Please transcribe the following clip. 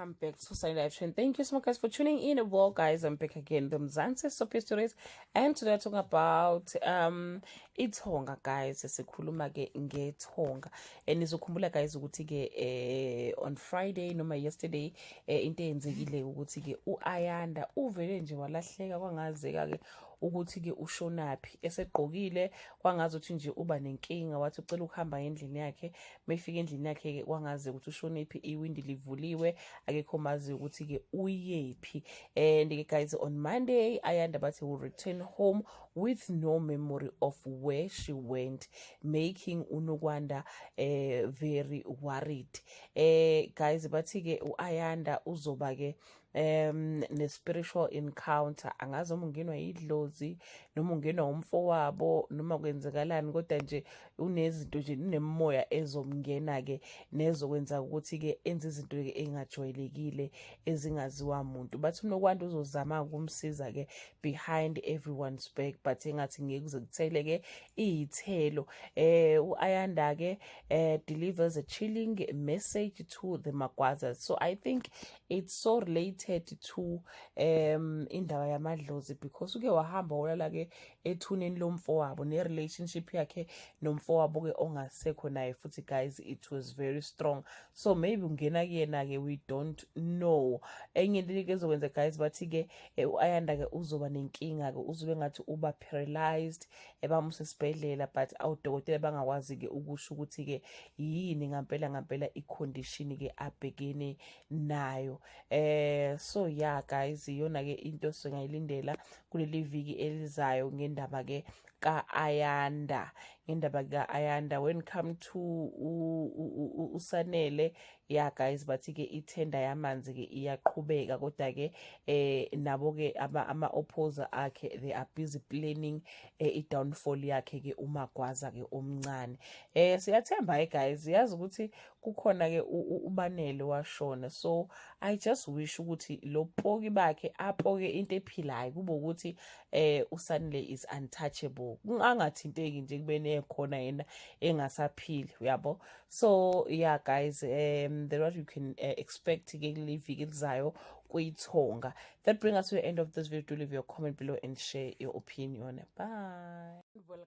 Welcome back to Sunny Live Trend. Thank you so much, guys, for tuning in. Well, guys, I'm back again, the Mzansi Soapie Stories, and today we're talking about ithonga, guys. Sikhuluma ke ngethonga, and nizokhumbula, guys, ukuthi ke on Friday noma yesterday, into eyenzekile ukuthi ke uAyanda uvele nje walahleka, kwangazeka ke ukuthi ke ushonaphi esegqokile, kwangazi nje uba nenkinga, wathi ucela ukuhamba endlini yakhe. Mayifika endlini yakhe ke, kwangazi ukuthi ushonephi, iwindi livuliwe, akekho mazi ukuthi ke uyephi. And ke, guys, on Monday Ayanda bathi will return home with no memory of where she went, making uNokwanda very worried. Guys, bathi ke uAyanda uzoba ke ne-spiritual encounter. Angazi noma ungenwa yidlozi noma ungenwa umfowabo noma kwenzekalani, kodwa nje unezinto nje, unemimoya ezomngena-ke nezokwenza ukuthi-ke enze izinto-ke engajwayelekile, ezingaziwa muntu. Bathi uNokwanda uzozama ukumsiza-ke behind everyone's back, but engathi ngeke kuze kuthele-ke iy'thelo. U-Ayanda-ke delivers a chilling message to the Magwazas. So I think it's so related to indaba yamadlozi, because uke wahamba wolala ke ethuneni lomfowabo, ne-relationship yakhe nomfowabo ke ongasekho naye futhi, guys, it was very strong. So maybe ungena kuyena ke, we don't know. Enye into ke ezokwenza, guys, bathi ke u-Ayanda ke uzoba nenkinga ke, uzobe ngathi uba paralyzed, ebamusa esibhedlela, but awudokotela bangakwazi ke ukusho ukuthi ke yini ngampela ngampela i-condition ke abhekene nayo. So yeah, guys, iyona ke into singayilindela kuleli viki elizayo ngendaba ke ka-Ayanda, ngendaba ka-Ayanda. When come to uSanele, yeah, guys, bathi ke ithenda yamanzi ke iyaqhubeka, kodwa ke nabo ke ama opposer akhe, they are busy planning i-downfall yakhe ke uMagwaza ke omncane. Siyathemba ke, guys, yazi ukuthi kukhona ke uBanele washona, so I just wish ukuthi lo poki bakhe apoke into ephilayo, kube ukuthi uSanele is untouchable, angathinteki nje, kube nekhona yena engasaphili, uyabo. So yeah, guys, that what you can expect ke kuleli viki elizayo kuyithonga. That bring us to the end of this video. Do leave your comment below and share your opinion. Bye, welcome.